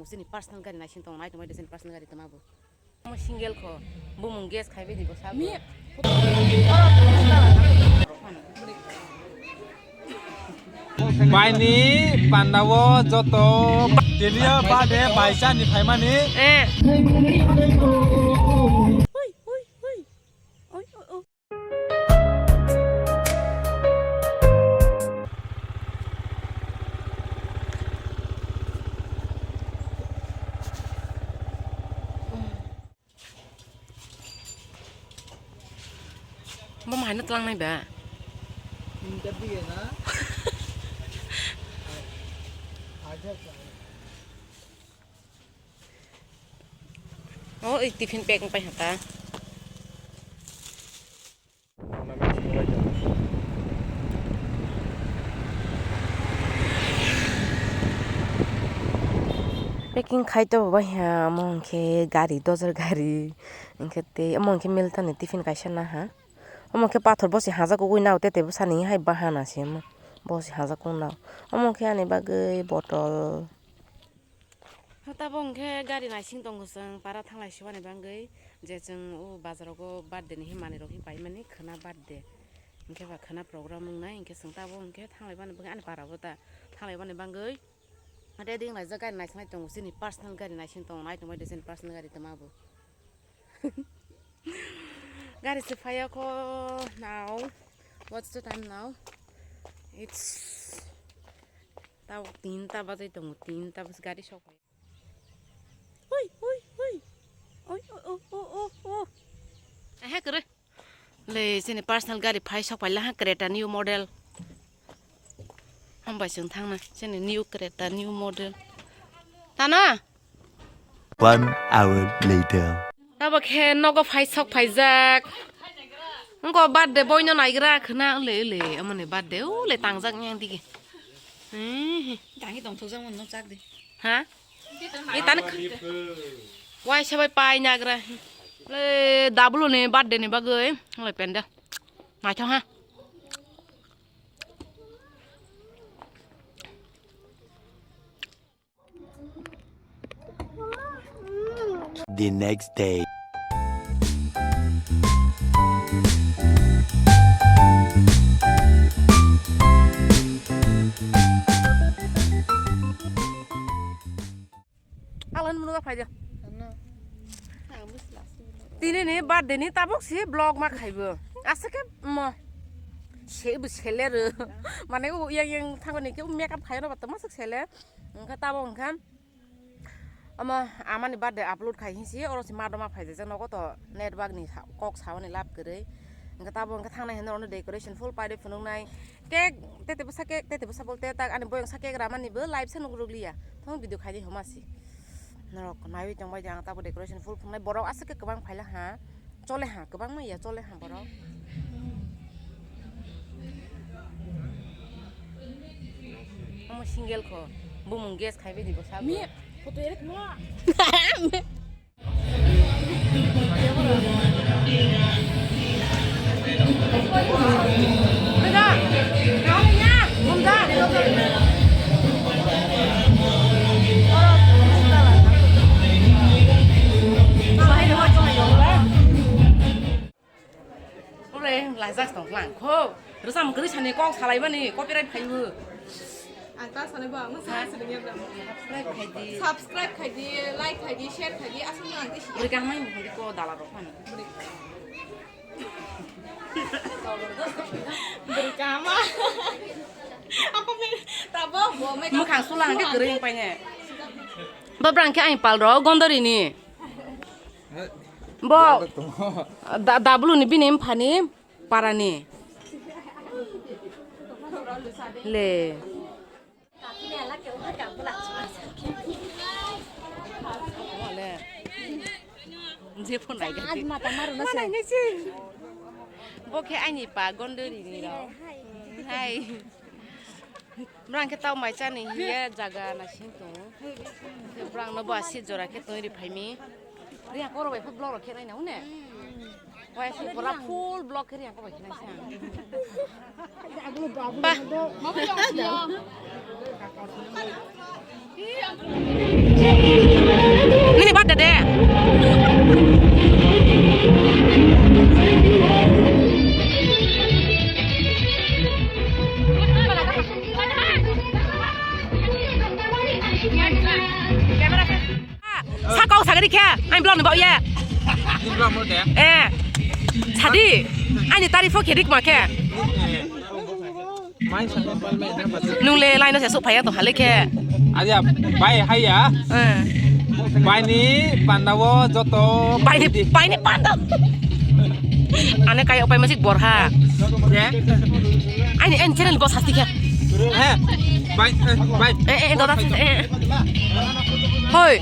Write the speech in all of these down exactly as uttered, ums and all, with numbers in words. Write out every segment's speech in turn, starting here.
Chini personal gari naising tongo, nai tongbai de chini personal gari tongma bo. Omo single kho, bumung gas khaibai di bo sabo. Baini pandao joto Delia birthday baisa ni phaimani. Eh. Bo mahaino tlangnai ba? O, i tiffin packing pai hata. Packing khai to bo ya, omo hwnkhe gari, dojar gari, hwnkhe tei omo hwnkhe Milton ni tiffin kaisa naha, omo hwnkhe pathor bosi hajak kugui nao, tei tei bwsani hai bahana se omo, bosi hajak kung nao, omo hwnkhe ani bagwi botol. Tabok hwnkhe gari naising tongo chwng para thanglai siwani bagwi, je chwng o bazar rogo birthday ni himani rok hi paimani khwna birthday. Hwnkhe ba khwna program wngnai, hwnkhe chwng tabok hwnkhe thanglai bani bagwi ani para bo ta thanglai bani bagwi ready wnglaijak gari naising lai tongo, chini personal gari naising tongo, nai tongbai de chini personal gari tongma bo. Gari se phaiya kho now. What's the time now? It's Tabok tinta bajai tongo, tinta bas gari sok. Oi, oi, oi. Oi, oi, oh, oh, oh, oh. Ehe, kere. Le, chini personal gari phai sok paila ha, Creta new model. Hambai chwng thangna, chini new Creta new model. Tana? One hour later. Tabok khe nogo phai sok phaijak. Wngkha birthday boy no naigra khwna, ule, ule, amoni birthday, ule, tangjak yang digi. Eh. Tangi tong thokjak mon no chak di. Ha? Ni tan. Waisa bai pai nagra. Le, dabulu ni birthday ni bagwi, le, penda. Naithok ha. The next day. Alan munuga phaidi. Tini ni birthday ni tabok si vlog ma khaibo. Asa khe mo. Se bo sele ro. Mane o yang yang thango ni khe makeup khayo no ba tamo sak sele. Wngkha tabok wngkha. Omo amani birthday upload khai hinsi oro si ma doma phaijak nogo to network ni sa-, kok sawani lab kwrwi. Wngkha tabok wngkha thangnai hinwi oro decoration full paide phunuknai. Cake, tete bwsa cake, tete bwsa bolte tak ani boyong sa cake ramani bo live se nuk rwkliya. Thung video khaidi homa si. Norok naiwi tongbai di ang tabok decoration full phunuknai borok aswk khe kwbang phaila ha. Chole ha, kwbangma ya chole ha borok. Omo single kho, bumung gas khaibai di bo sabo. Mi, photo erek mo. Ule, lajak tong lang kho. Rwcham kwrwi sani kok salaibani copyright phaibu. Ang ta sanai bo, ang sa sanai ya bram. Subscribe khai di. Subscribe khai di, like khai di, share khai di, asal ang tisi. Beri kamai mo ko dala rok pan. Beri kama. Apa me? Tabo bo me. Mukhang sulang ke kering paine. Babrang ke aing pal ro gondori ni. Bo da-, dabulu ni bini mphani parani. Le. Je phone nai gati. Aaj mata maru na se. Bo khe aini pa gondori ni ro. Hai. Brang khe tau mai chani hiya jaga na sing tongo. Khe brang no bo asi jora khe tongri phaimi. Riya koro bai phu blog rok khe nai na une. Wai si pura full blog khe riya koro bai khe nai sa. Ba. Nini birthday de. Sakau sagari khe, ang blog ni bau ye. Ni blog mo de? Eh, sadi, ani tarifo khe dik ma khe. Nung le line se suphaya to hale khe. Aja, bai haya. Eh. Bai ni panda wo joto. Bai ni, bai ni panda. Ane kai opai masik borha. Ye? Ani en channel go sasti khe. He. Bai, eh, bai. Eh, eh, doda, eh. Hoi.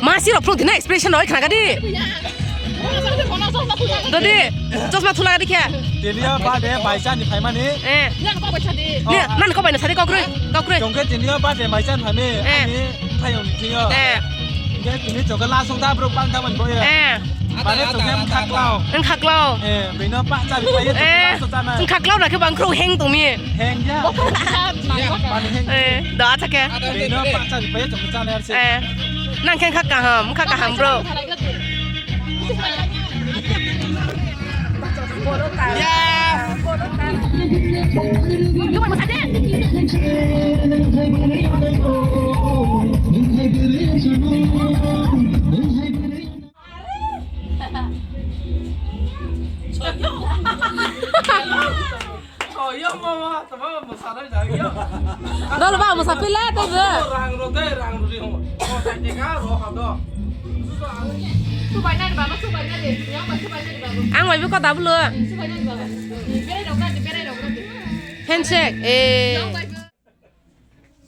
Masi rok phuluk dina expression rok khna gadi. Dodi, chosma thula gadi khe. Tiniyo bade baisa ni phaimani. Eh. Ni, nan ko bai na sadi kokroi, kokroi. Jongke tiniyo bade baisa ni phaimi. Eh. Ani thayong tiniyo. Eh. Jongke tini jongke lasong da bro pang da man boye. Eh. Mane jongke mkhaklao. Mkhaklao. Eh, bino pa cha bi paye jongke lasong da na. Mkhaklao na khe bang kro heng tumi. Heng ya. Mane heng. Eh, da cha khe. Bino pa cha bi paye jongke cha na se. Eh. Nang khe kha kaham, kha kaham, bro. Dol ba musa pila to be. Rang ro de, rang ro de ho. Ko sai de ka ro ha do. Ang bai bi ko dablo. Handshake. Eh.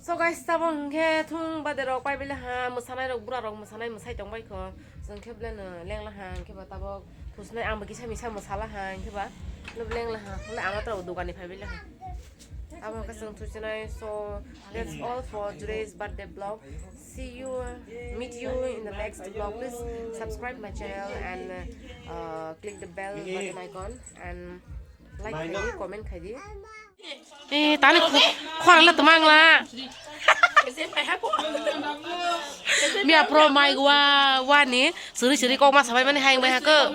So guys, tabok hwnkhe thung bade rok pai bile ha, mwsanai rok, bura rok mwsanai mwsai tong bai kho. Chwng khe belai no lengla ha, hwnkhe ba tabok thusnai ang bo kisa misa mwsala ha, hwnkhe ba belai lengla ha. Hwnle ang to dogani phai bile ha. Abo hwnkhe chwng thusinai. So that's all for today's birthday vlog. See you, meet you in the next vlog. Please subscribe my channel and uh, click the bell button icon and like khai di, comment khai di. Eh, tani khu-, khorang le tumang la. Mia pro mai gua wani suri suri kok ma sabai mani haing bai hako.